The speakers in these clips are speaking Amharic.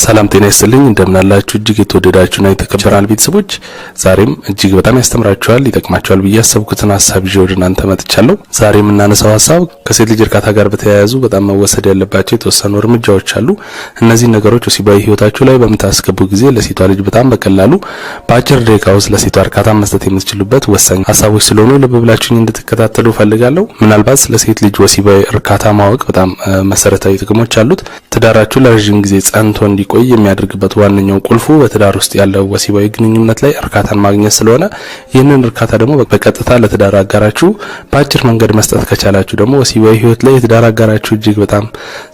ሰላም ጤና ይስጥልኝ፣ እንደምናላችሁ እጅግ የተወደዳችሁና የተከበራችሁ ቤተሰቦች፣ ዛሬም እጅግ በጣም ያስተምራችኋል፣ ይጠቅማችኋል ብዬ ያሰብኩትን ሀሳብ ይዤ ወደ እናንተ መጥቻለሁ። ዛሬ የምናነሳው ሀሳብ ከሴት ልጅ እርካታ ጋር በተያያዙ በጣም መወሰድ ያለባቸው የተወሰኑ እርምጃዎች አሉ። እነዚህ ነገሮች ወሲባዊ ህይወታችሁ ላይ በምታስገቡ ጊዜ ለሴቷ ልጅ በጣም በቀላሉ በአጭር ደቂቃ ውስጥ ለሴቷ እርካታ መስጠት የምትችሉበት ወሳኝ ሀሳቦች ስለሆኑ ልብ ብላችሁኝ እንድትከታተሉ ፈልጋለሁ። ምናልባት ስለ ሴት ልጅ ወሲባዊ እርካታ ማወቅ በጣም መሰረታዊ ጥቅሞች አሉት። ትዳራችሁ ለረዥም ጊዜ ጸንቶ እንዲቆይ የሚያደርግበት ዋነኛው ቁልፉ በትዳር ውስጥ ያለው ወሲባዊ ግንኙነት ላይ እርካታን ማግኘት ስለሆነ፣ ይህንን እርካታ ደግሞ በቀጥታ ለትዳር አጋራችሁ በአጭር መንገድ መስጠት ከቻላችሁ ደግሞ ወሲባዊ ህይወት ላይ የትዳር አጋራችሁ እጅግ በጣም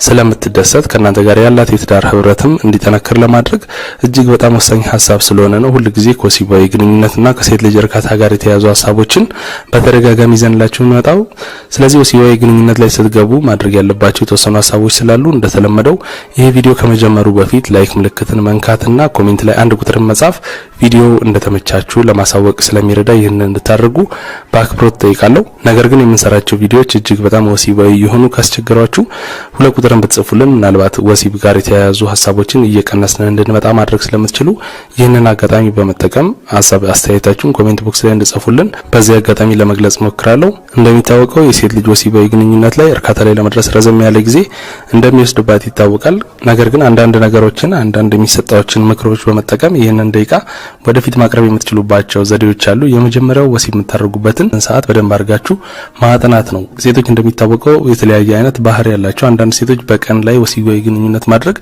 ስለምትደሰት ከእናንተ ጋር ያላት የትዳር ህብረትም እንዲጠነክር ለማድረግ እጅግ በጣም ወሳኝ ሀሳብ ስለሆነ ነው ሁልጊዜ ከወሲባዊ ግንኙነትና ከሴት ልጅ እርካታ ጋር የተያያዙ ሀሳቦችን በተደጋጋሚ ይዘንላችሁ የሚመጣው። ስለዚህ ወሲባዊ ግንኙነት ላይ ስትገቡ ማድረግ ያለባቸው የተወሰኑ ሀሳቦች ስላሉ፣ እንደተለመደው ይህ ቪዲዮ ከመጀመሩ በፊት like ምልክትን መንካትና comment ላይ አንድ ቁጥርን መጻፍ ቪዲዮ እንደተመቻችሁ ለማሳወቅ ስለሚረዳ ይህንን እንድታደርጉ በአክብሮት ጠይቃለሁ። ነገር ግን የምንሰራቸው ቪዲዮዎች እጅግ በጣም ወሲባዊ የሆኑ ካስቸገሯችሁ ሁለት ቁጥርን ብትጽፉልን ምናልባት ወሲብ ጋር የተያያዙ ሀሳቦችን እየቀነስን እንድንመጣ ማድረግ ስለምትችሉ ይህንን አጋጣሚ በመጠቀም ሀሳብ አስተያየታችሁን comment box ላይ እንድጽፉልን በዚህ አጋጣሚ ለመግለጽ ሞክራለሁ። እንደሚታወቀው የሴት ልጅ ወሲባዊ ግንኙነት ላይ እርካታ ላይ ለመድረስ ረዘም ያለ ጊዜ እንደሚወስድባት ይታወቃል። ነገር ግን አንዳንድ ነገሮችን፣ አንዳንድ የሚሰጣዎችን ምክሮች በመጠቀም ይህንን ደቂቃ ወደፊት ማቅረብ የምትችሉባቸው ዘዴዎች አሉ። የመጀመሪያው ወሲብ የምታደርጉበትን ሰዓት በደንብ አድርጋችሁ ማጥናት ነው። ሴቶች እንደሚታወቀው የተለያየ አይነት ባህሪ ያላቸው፣ አንዳንድ ሴቶች በቀን ላይ ወሲባዊ ግንኙነት ማድረግ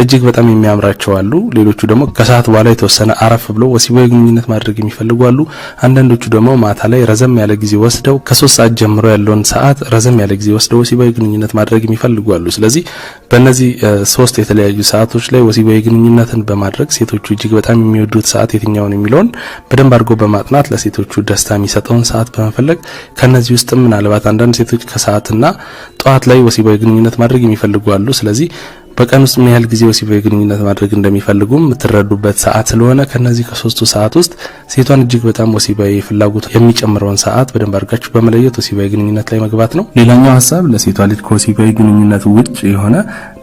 እጅግ በጣም የሚያምራቸው አሉ። ሌሎቹ ደግሞ ከሰዓት በኋላ የተወሰነ አረፍ ብለው ወሲባዊ ግንኙነት ማድረግ የሚፈልጉ አሉ። አንዳንዶቹ ደግሞ ማታ ላይ ረዘም ያለ ጊዜ ወስደው፣ ከ3 ሰዓት ጀምሮ ያለውን ሰዓት ረዘም ያለ ጊዜ ወስደው ወሲባዊ ግንኙነት ማድረግ የሚፈልጉ አሉ። ስለዚህ በእነዚህ ሶስት የተለያዩ ሰዓቶች ላይ ወሲባዊ ግንኙነትን በማድረግ ሴቶቹ እጅግ በጣም የሚወዱት ሰዓት የትኛውን የሚለውን በደንብ አድርጎ በማጥናት ለሴቶቹ ደስታ የሚሰጠውን ሰዓት በመፈለግ፣ ከነዚህ ውስጥም ምናልባት አንዳንድ ሴቶች ከሰዓትና ጠዋት ላይ ወሲባዊ ግንኙነት ማድረግ የሚፈልጉ አሉ። ስለዚህ በቀን ውስጥ ምን ያህል ጊዜ ወሲባዊ ግንኙነት ማድረግ እንደሚፈልጉ የምትረዱበት ሰዓት ስለሆነ፣ ከነዚህ ከሶስቱ ሰዓት ውስጥ ሴቷን እጅግ በጣም ወሲባዊ ፍላጎት የሚጨምረውን ሰዓት በደንብ አድርጋችሁ በመለየት ወሲባዊ ግንኙነት ላይ መግባት ነው። ሌላኛው ሀሳብ ለሴቷ ልጅ ከወሲባዊ ግንኙነት ውጭ የሆነ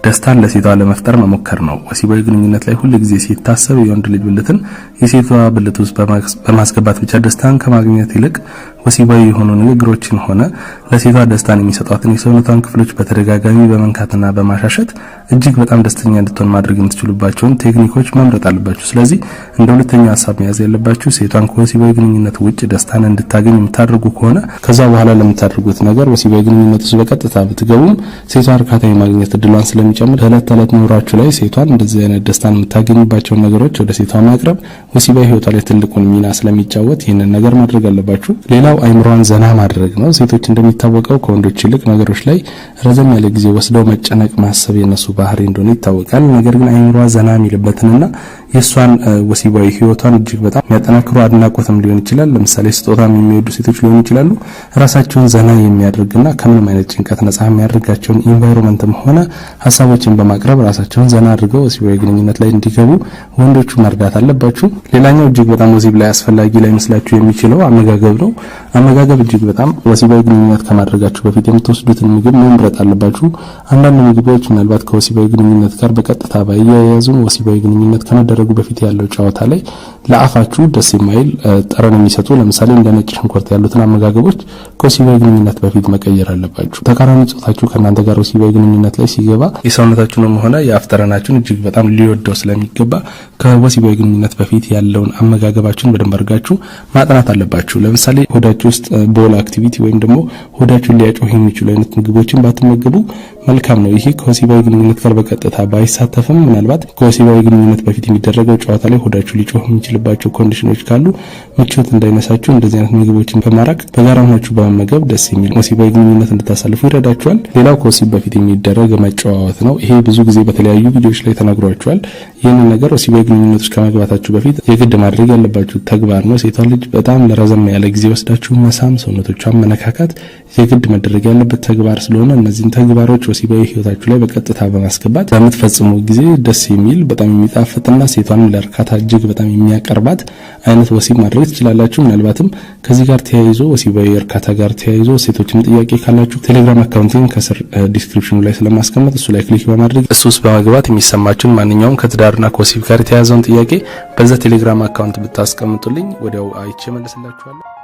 ደስታን ለሴቷ ለመፍጠር መሞከር ነው። ወሲባዊ ግንኙነት ላይ ሁል ጊዜ ሲታሰብ የወንድ ልጅ ብልትን የሴቷ ብልት ውስጥ በማስገባት ብቻ ደስታን ከማግኘት ይልቅ ወሲባዊ የሆኑ ንግግሮችን ሆነ ለሴቷ ደስታን የሚሰጧትን የሰውነቷን ክፍሎች በተደጋጋሚ በመንካትና በማሻሸት እጅግ በጣም ደስተኛ እንድትሆን ማድረግ የምትችሉባቸውን ቴክኒኮች መምረጥ አለባችሁ። ስለዚህ እንደ ሁለተኛ ሀሳብ መያዝ ያለባችሁ ሴቷን ከወሲባዊ ግንኙነት ውጭ ደስታን እንድታገኝ የምታደርጉ ከሆነ ከዛ በኋላ ለምታደርጉት ነገር ወሲባዊ ግንኙነት ውስጥ በቀጥታ ብትገቡም ሴቷ እርካታ የማግኘት እድሏን ስለሚጨምር፣ በእለት ተዕለት ኑሯችሁ ላይ ሴቷን እንደዚህ አይነት ደስታን የምታገኙባቸውን ነገሮች ወደ ሴቷ ማቅረብ ወሲባዊ ህይወቷ ላይ ትልቁን ሚና ስለሚጫወት ይህንን ነገር ማድረግ አለባችሁ። ሌላው አይምሯን ዘና ማድረግ ነው። ሴቶች እንደሚታወቀው ከወንዶች ይልቅ ነገሮች ላይ ረዘም ያለ ጊዜ ወስደው መጨነቅ፣ ማሰብ የነሱ ባህሪ እንደሆነ ይታወቃል። ነገር ግን አይምሯ ዘና የሚልበትንና የእሷን ወሲባዊ ህይወቷን እጅግ በጣም የሚያጠናክሩ አድናቆትም ሊሆን ይችላል። ለምሳሌ ስጦታም የሚወዱ ሴቶች ሊሆኑ ይችላሉ። ራሳቸውን ዘና የሚያደርግና ከምንም አይነት ጭንቀት ነጻ የሚያደርጋቸውን environment ም ሆነ ሀሳቦችን በማቅረብ ራሳቸውን ዘና አድርገው ወሲባዊ ግንኙነት ላይ እንዲገቡ ወንዶቹ መርዳት አለባችሁ። ሌላኛው እጅግ በጣም ወሲብ ላይ አስፈላጊ ላይመስላችሁ የሚችለው አመጋገብ ነው። አመጋገብ እጅግ በጣም ወሲባዊ ግንኙነት ከማድረጋችሁ በፊት የምትወስዱትን ምግብ መምረጥ አለባችሁ። አንዳንድ ምግቦች ምናልባት ከወሲባዊ ግንኙነት ጋር በቀጥታ ባይያያዙም ወሲባዊ ግንኙነት ከመደረጉ በፊት ያለው ጨዋታ ላይ ለአፋችሁ ደስ የማይል ጠረን የሚሰጡ፣ ለምሳሌ እንደ ነጭ ሽንኩርት ያሉትን አመጋገቦች ከወሲባዊ ግንኙነት በፊት መቀየር አለባችሁ። ተቃራኒ ጾታችሁ ከእናንተ ጋር ወሲባዊ ግንኙነት ላይ ሲገባ የሰውነታችሁንም ሆነ የአፍ ጠረናችሁን እጅግ በጣም ሊወደው ስለሚገባ ከወሲባዊ ግንኙነት በፊት ያለውን አመጋገባችሁን በደንብ አድርጋችሁ ማጥናት አለባችሁ። ለምሳሌ ሆዳችሁ ውስጥ bowel activity ወይም ደግሞ ሆዳችሁን ሊያጮህ የሚችሉ አይነት ምግቦችን ባትመገቡ መልካም ነው። ይሄ ከወሲባዊ ግንኙነት ጋር በቀጥታ ባይሳተፍም ምናልባት ከወሲባዊ ግንኙነት በፊት የሚደረገው ጨዋታ ላይ ሆዳችሁ ሊጮህ የሚችልባቸው condition ኖች ካሉ ምቾት እንዳይነሳችሁ እንደዚህ አይነት ምግቦችን በማራቅ በጋራ ሆናችሁ በመመገብ ደስ የሚል ወሲባዊ ግንኙነት እንድታሳልፉ ይረዳችኋል። ሌላው ከወሲብ በፊት የሚደረግ መጨዋወት ነው። ይሄ ብዙ ጊዜ በተለያዩ ቪዲዮዎች ላይ ተነግሯችኋል። ይህንን ነገር ወሲባዊ ግንኙነት ውስጥ ከመግባታችሁ በፊት የግድ ማድረግ ያለባችሁ ተግባር ነው። ሴቷ ልጅ በጣም ለረዘም ያለ ጊዜ ወስዳችሁ መሳም፣ ሰውነቶቿን መነካካት የግድ መደረግ ያለበት ተግባር ስለሆነ እነዚህን ተግባሮች ወሲባዊ ህይወታችሁ ላይ በቀጥታ በማስገባት በምትፈጽሙ ጊዜ ደስ የሚል፣ በጣም የሚጣፍጥና ሴቷን ለእርካታ እጅግ በጣም የሚያቀርባት አይነት ወሲብ ማድረግ ትችላላችሁ። ምናልባትም ከዚህ ጋር ተያይዞ፣ ወሲባዊ እርካታ ጋር ተያይዞ ሴቶችም ጥያቄ ካላችሁ ቴሌግራም account ኤን ከስር description ኑ ላይ ስለማስቀመጥ እሱ ላይ click በማድረግ እሱ ውስጥ በመግባት የሚሰማችሁን ማንኛውም ከትዳርና ከወሲብ ጋር የተያያዘውን ጥያቄ በዛ ቴሌግራም account ብታስቀምጡልኝ ወዲያው አይቼ መልስላችኋለሁ።